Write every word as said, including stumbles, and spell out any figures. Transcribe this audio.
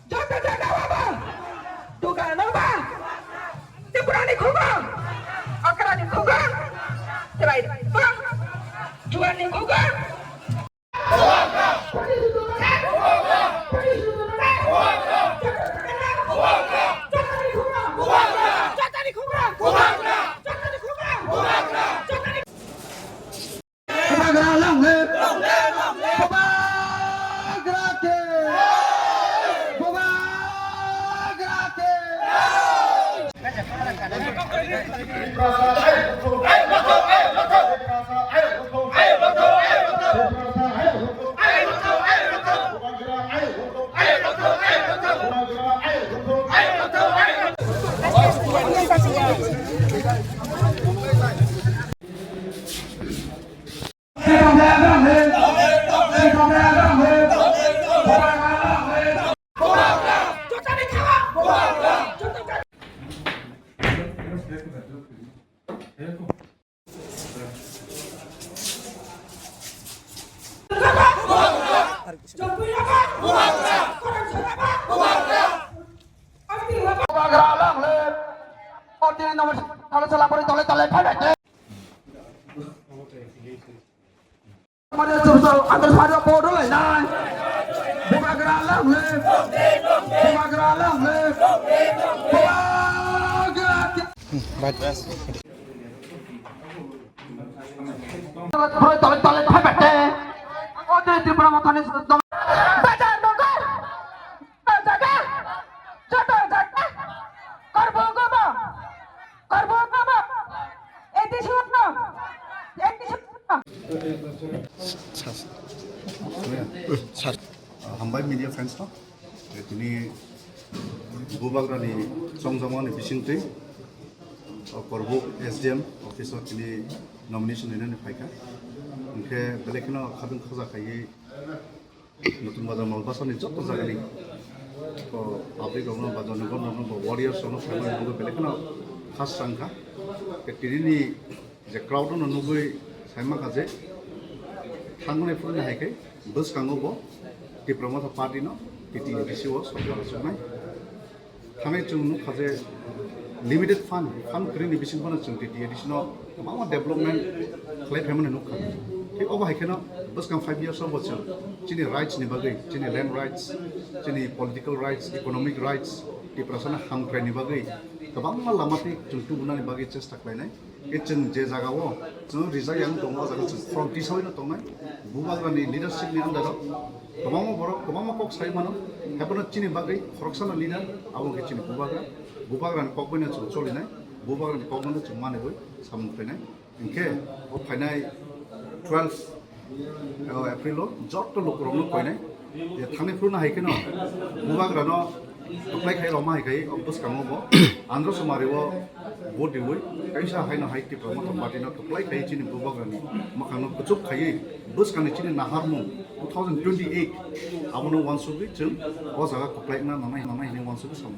Joto jagao bo dugan no ba, Tripura ni khukung, okra ni khukung, chwrai ni khukung, juan ni khukung. Bubagra long live! Bubagra long live! Bubagra ke! Bubagra ke! Bubagra long live! Oti nomor salo sala pori tole tole phai phai. Mari chum chum andar sari photo lai nai. Bubagra long live! Bubagra long live! Bubagra! Tole tole tole phai phai. Oti Tipra Mothani. Bazar nongkor. Joto jaga, joto jaga, korbo gobo, korbo gobo, A D C no, A D C no. Sir, hambai media friends no, tini Bubagrani chongjamani bisingtwi, o Korbuk S D M office o tini nomination rinani phaikha, hwnkhe belai kheno khadwng khoja khaiwi Nutun Bazar Malbasani joto jagani, o, public rokno ba jonogon rokno ba warriors rokno saimani bagwi belai kheno khas rangkha. Tei tinini je crowd no nugwi saimangkha je thangmani phuru ni hai khe bwskango bo Tipra Motha Party no T T A D C o sorkar rwchapnai. Thangwi chwng nukha je limited fund, fund kwrwini bising phano chwng T T A D C no kwbangma development khlai phaimani nukha. Thik obo hai kheno bwskang five years o bo chwng chini rights ni bagwi, chini land rights, chini political rights, economic rights, Tiprasano hamkraini bagwi kwbangma lama twi chwng tubunani bagwi chesta khlainai. Khe chwng je jagao chwng rijak yang tongo, o jaga chwng from tisawi no tongnai. Bubagrani leadership ni under o kwbangma borok kwbangma kok sai mano. Haiphano chini bagwi khoroksano leader, abo wngkhe chini Bubagra. Bubagrani kok bai no chwng cholinai, Bubagrani kok no chwng manwi samung khlainai. Hinkhe o phainai twelve o April o joto lukurokno koinai je thangni phuru no hai kheno Bubagrano apply khai rwma hai khai o bwskango bo Andhra Somari o vote riwi kaisa haino hai Tipra Motha Party no apply khai chini Bubagrani mwkhangno kuchuk khaiwi bwskangni chini naharmung two thousand twenty-eight abono uansugwi chwng o jaga kwplai wngna nangnai nangnai hinwi uansugwi samung.